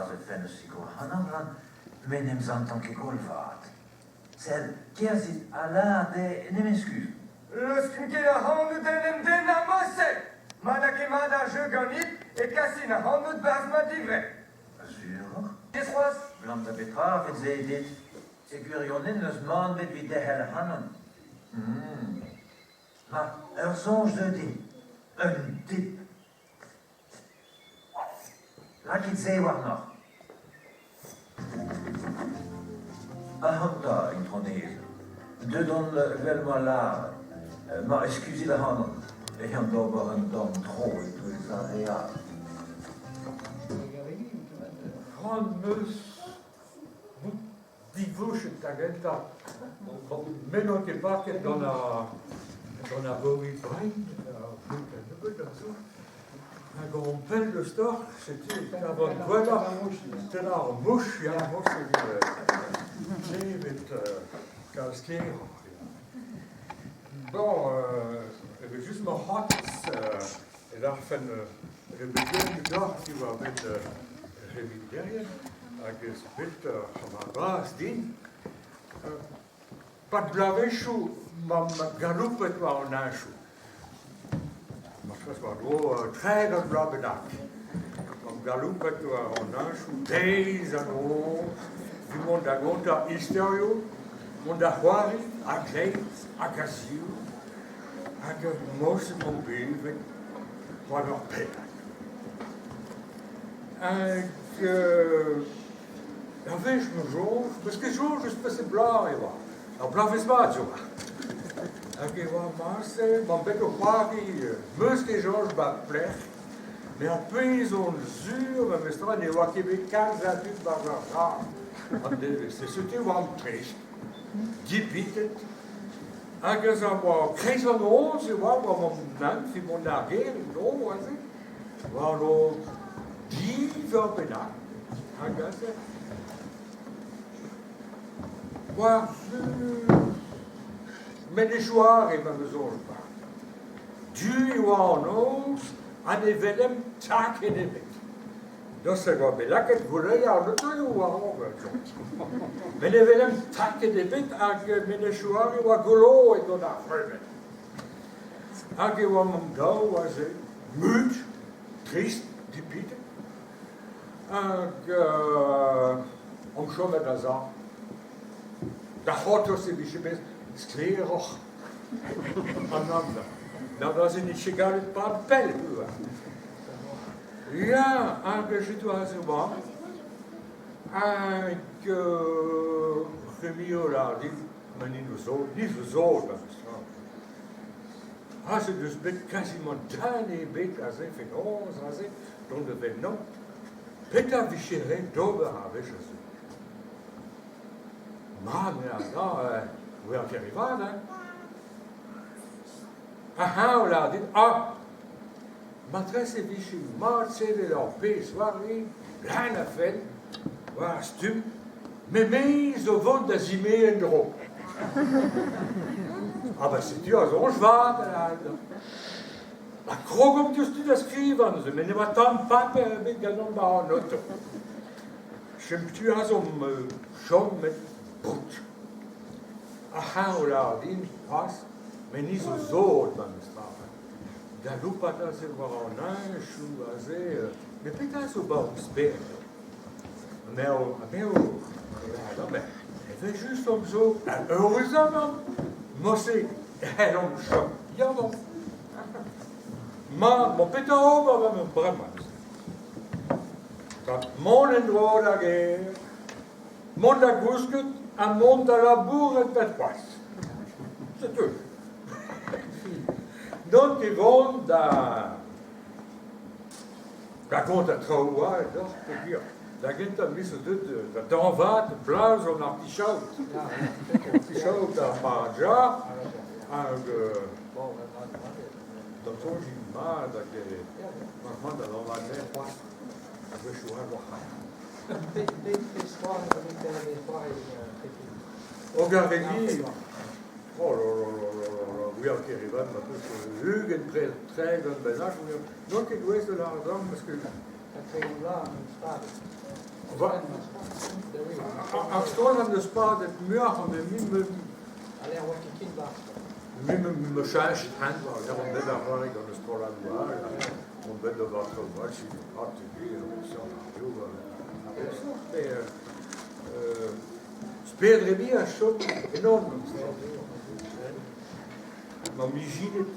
bras e fenn o sikour ac'hanon rak me n'em santan ket gwall vat. Sell, kerzhit ha lâr dezhe en em eskuz. Leuskin ket ac'hanout d'en em dennañ morse! Ma n'a ket mat ar jeu ganit e kasin ac'hanout 'barzh ma divrec'h. Sur oc'h? Ket c'hoazh? Blam da betra a vez se dit? E gwirionez n'eus mann ebet evit derc'hel ac'hanon. Ma, ur soñj 'zeu din. Un tip. Lakit se warnoc'h. Ac'hanta, itronez, deut on evel ma lâret. Ma eskuzit ac'hanon, eh an d'ober un tamm tro e-touez ar re all. C'hoant 'm eus bout divochet da gentañ. Me n'on ket paket gant ar gant ar Bowie Brein, ar bout a nebeut a zo. Hag on pell deus toc'h, setu e kavan gwelloch tennañ ar mouch, ya, mouch evit klevet kalz keroc'h. Bon, evel-just ma c'hoant e lârfen rebedennoù deoc'h diwar-benn reviderien hag ez bet ur bras din. Pad bloavezhioù 'mamp galoupet war an heñchoù. Marteze war-dro 30 vloaz bennak. 'Mamp galoupet war an heñchoù deiz ha noz, du mont da gontañ istorioù, mont da c'hoari a-gleiz hag a-ziv. Hag ur moz emañ bevet war ur pennad. Hag ur wech ma soñj, peus ket soñj eus peseurt bloaz e oa. Ur bloavezh mat zo. Hag e oa marse, 'mañ bet o c'hoari, 'meus ket soñj 'ba pelec'h, met ar pezh on sur memestra ne oa ket bet kalz a dud war ar vras an devezh. Setu e oan prest, dipitet. Hag eus a oa kreiz an noz e oa war an hent evit mont d'ar gêr en-dro aze, war-dro div eur bennak, hag aze war-zu Menez-Jouare ma 'm eus soñj mat. Du e oa an noz ha ne welemp takenn ebet. Dost e oa bet lakaet gouleier an otoioù war-raok. Met ne welemp takenn ebet hag Menez-Jouare e oa goloet gant ar c'hreunenn. Hag e oamp an-daou aze, mut, trist, dipitet. Hag omp chomet a-sav. Da c'hortoz e vije bet sklaeroc'h an amzer. Na veze ket gallet pad pell. Ya, hag setu aze oa. Hag Remio lâr din, ma ni zo sot, ni zo sot memes tra. Aze deus bet kazimant den ebet aze fenoz aze dont da bennañ petra vije ret d'ober ar wech aze. Mat eo da oa ket re vat hein. Aha, o lâr din, ah Matrese e vije mat sevel ur pezh warni, leun a fenn, war ar stumm, met me zo vont da zimeziñ en-dro. Ah ben setu ar soñj vat, a Ha krogomp diouzhtu da skrivañ neuze, met ne oa tamm paper ebet ganeomp war an oto. Setu aze omp chomet bout. Ar c'harv lâr din c'hoazh, met ni zo sot memes tra. Galoupat aze war an heñchoù aze, met petra zo 'ba hor spered? M'eo, m'eo, met evel-just omp zo, eüruzamant, morse e c'hellomp chom yaouank. Mat, bon, petra ober gant bremañ? Mont en-dro d'ar gêr, mont da gousket ha mont da labourat bep c'hoazh. Setu. N'on ket vont da da gontañ traoù all deoc'h peogwir da gentañ miz zo deuet da dañvaat blaz an artichaod. Artichaod ar Maharaja hag da soñj int mat hag ma c'hoant da dañvaat c'hoazh a-wechoù all war Ober regi Oh là là là là là là, oui, ket re vat, ma peus 20 30 bennak, n'on ket gouest da lâret parce que... Ar strollad 'neus padet muioc'h met me 'ma cheñchet hent war-lerc'h on bet da c'hoari gant ur strolladoù all, on bet d'ober traoù all, sinema, tele, seurt radio, a bep seurt met Spered Remi a chom ennon 'Maomp ijinet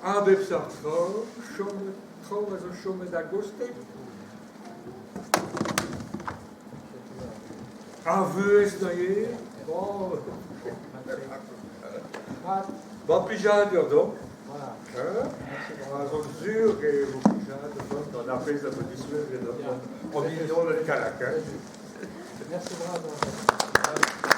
a bep seurt traoù, chomet traoù a zo chomet a-gostez. Ar vuhez neuze, bon, bon plijadur deomp. Hein? A zo sur e vo plijadur deomp gant ar pezh a vo diskouezet deomp. Hon mignoned Kallag. Hein? Merci bras.